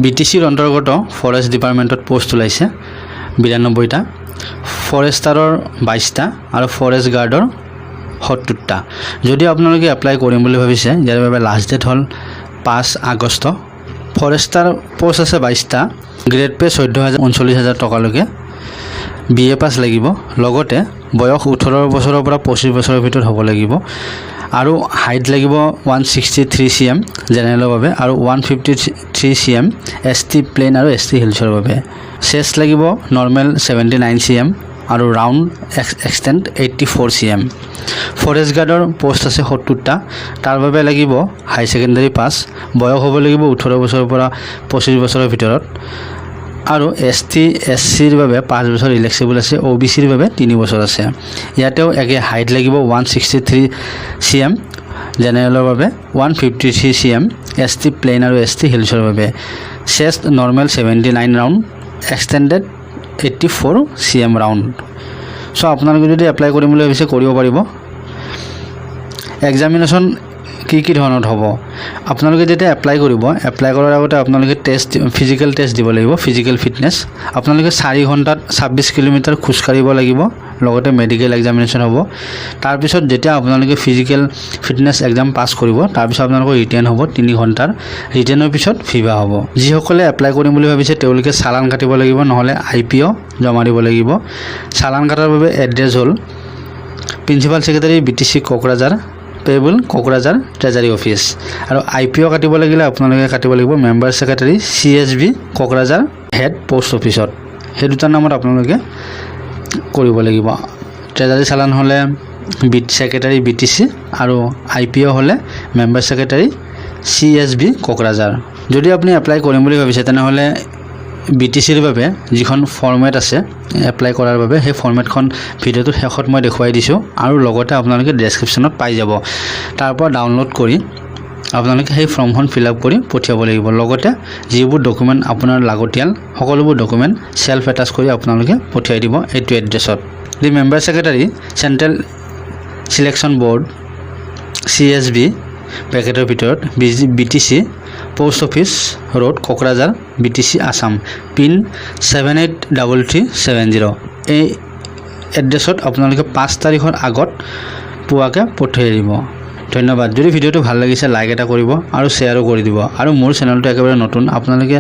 B T চিৰ অন্তৰ্গত forest ডিপাৰ্টমেণ্টত পষ্ট ওলাইছে 92টা, ফৰেষ্টাৰৰ 22টা আৰু ফৰেষ্ট গাৰ্ডৰ 70টা। যদি আপোনালোকে এপ্লাই কৰিম বুলি ভাবিছে, ইয়াৰ বাবে লাষ্ট ডেট হ'ল 5 আগষ্ট। ফৰেষ্টাৰ পষ্ট আছে 22টা, গ্ৰেড পে' 14,000 39,000 টকালৈকে, বি এ পাছ লাগিব, লগতে বয়স 18 বছৰৰ পৰা 25 বছৰৰ ভিতৰত হ'ব লাগিব আৰু হাইট লাগিব 163 cm জেনেৰেলৰ বাবে আৰু 153 cm ST plain আৰু এছ টি হিলছৰ বাবে। চেষ্ট লাগিব নৰ্মেল 79 cm আৰু round extend 84 cm। Forest গাৰ্ডৰ পষ্ট আছে 70টা। তাৰ বাবে লাগিব হাই ছেকেণ্ডেৰী পাছ, বয়স হ'ব লাগিব 18 বছৰৰ পৰা 25 বছৰৰ ভিতৰত আৰু এছ টি, এছ চিৰ বাবে 5 বছৰ ৰিলেক্সেবল আছে, অ' বি চিৰ বাবে 3 বছৰ আছে। ইয়াতেও একে হাইট লাগিব 163 cm জেনেৰেলৰ বাবে, 153 cm ST plain আৰু এছ টি হিলছৰ বাবে। Chest normal 79, round extended 84 cm round। So আপোনালোকে যদি এপ্লাই কৰিম বুলি ভাবিছে, কৰিব পাৰিব। এক্সামিনেশ্যন কি কি ধৰণত হ'ব? আপোনালোকে যেতিয়া এপ্লাই কৰিব, এপ্লাই কৰাৰ আগতে আপোনালোকে টেষ্ট, ফিজিকেল টেষ্ট দিব লাগিব, ফিজিকেল ফিটনেছ। আপোনালোকে 4 ঘণ্টাত 26 কিলোমিটাৰ খোজকাঢ়িব লাগিব, লগতে মেডিকেল এক্সামিনেশ্যন হ'ব। তাৰপিছত যেতিয়া আপোনালোকে ফিজিকেল ফিটনেছ এক্সাম পাছ কৰিব, তাৰপিছত আপোনালোকৰ ৰিটেন হ'ব 3 ঘণ্টাৰ। ৰিটেনৰ পিছত ভিভা হ'ব। যিসকলে এপ্লাই কৰিম বুলি ভাবিছে, তেওঁলোকে চালান কাটিব লাগিব, নহ'লে আই পি অ' জমা দিব লাগিব। চালান কাটাৰ বাবে এড্ৰেছ হ'ল principal secretary, B T C, Kokrajhar, payable Kokrajhar treasury office. আৰু আই পি অ' কাটিব লাগিলে আপোনালোকে কাটিব লাগিব member secretary, CSB, Kokrajhar head post অফিচত। সেই দুটা নামত আপোনালোকে কৰিব লাগিব। ট্ৰেজাৰী চালান হ'লে B secretary, B T C আৰু আই পি অ' হ'লে member secretary, C S B, Kokrajhar. যদি আপুনি এপ্লাই কৰিম বুলি ভাবিছে, তেনেহ'লে বি টি চিৰ বাবে যিখন ফৰ্মেট আছে এপ্লাই কৰাৰ বাবে, সেই ফৰ্মেটখন ভিডিঅ'টোৰ শেষত মই দেখুৱাই দিছোঁ আৰু লগতে আপোনালোকে ডেছক্ৰিপশ্যনত পাই যাব। তাৰ পৰা ডাউনলোড কৰি আপোনালোকে সেই ফৰ্মখন ফিল আপ কৰি পঠিয়াব লাগিব। লগতে যিবোৰ ডকুমেণ্ট আপোনাৰ লাগতিয়াল, সকলোবোৰ ডকুমেণ্ট চেল্ফ এটাচ কৰি আপোনালোকে পঠিয়াই দিব এইটো এড্ৰেছত: The Member Secretary, Central Selection Board, CSB, ব্ৰেকেটৰ ভিতৰত BTC, Post Office Road, Kokrajhar, BTC, Assam, PIN 783370। এই এড্ৰেছত আপোনালোকে 5 তাৰিখৰ আগত পোৱাকৈ পঠিয়াই দিব। ধন্যবাদ। যদি ভিডিঅ'টো ভাল লাগিছে, লাইক এটা কৰিব আৰু শ্বেয়াৰো কৰি দিব। আৰু মোৰ চেনেলটো একেবাৰে নতুন। আপোনালোকে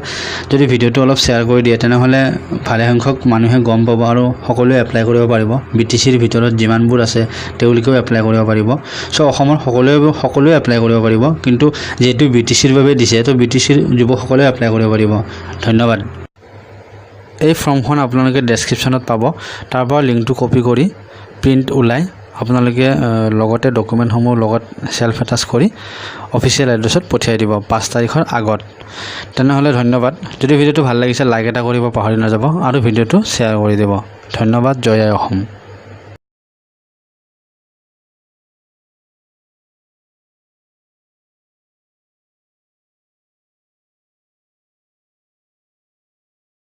যদি ভিডিঅ'টো অলপ শ্বেয়াৰ কৰি দিয়ে, তেনেহ'লে ভালেসংখ্যক মানুহে গম পাব আৰু সকলোৱে এপ্লাই কৰিব পাৰিব। বি টি চিৰ ভিতৰত যিমানবোৰ আছে, তেওঁলোকেও এপ্লাই কৰিব পাৰিব। চ' অসমৰ সকলোৱে সকলোৱে এপ্লাই কৰিব পাৰিব। কিন্তু যিহেতু বি টি চিৰ বাবে দিছে, ত' বি টি চিৰ যুৱকসকলেও এপ্লাই কৰিব পাৰিব। ধন্যবাদ। এই ফৰ্মখন আপোনালোকে ডেছক্ৰিপশ্যনত পাব। তাৰ পৰা লিংকটো কপি কৰি প্ৰিণ্ট ওলাই আপোনালোকে লগতে ডকুমেণ্টসমূহ লগত চেল্ফ এটাচ কৰি অফিচিয়েল এড্ৰেছত পঠিয়াই দিব 5 তাৰিখৰ আগত। তেনেহ'লে ধন্যবাদ। যদি ভিডিঅ'টো ভাল লাগিছে, লাইক এটা কৰিব পাহৰি নাযাব আৰু ভিডিঅ'টো শ্বেয়াৰ কৰি দিব। ধন্যবাদ। জয় আই অসম।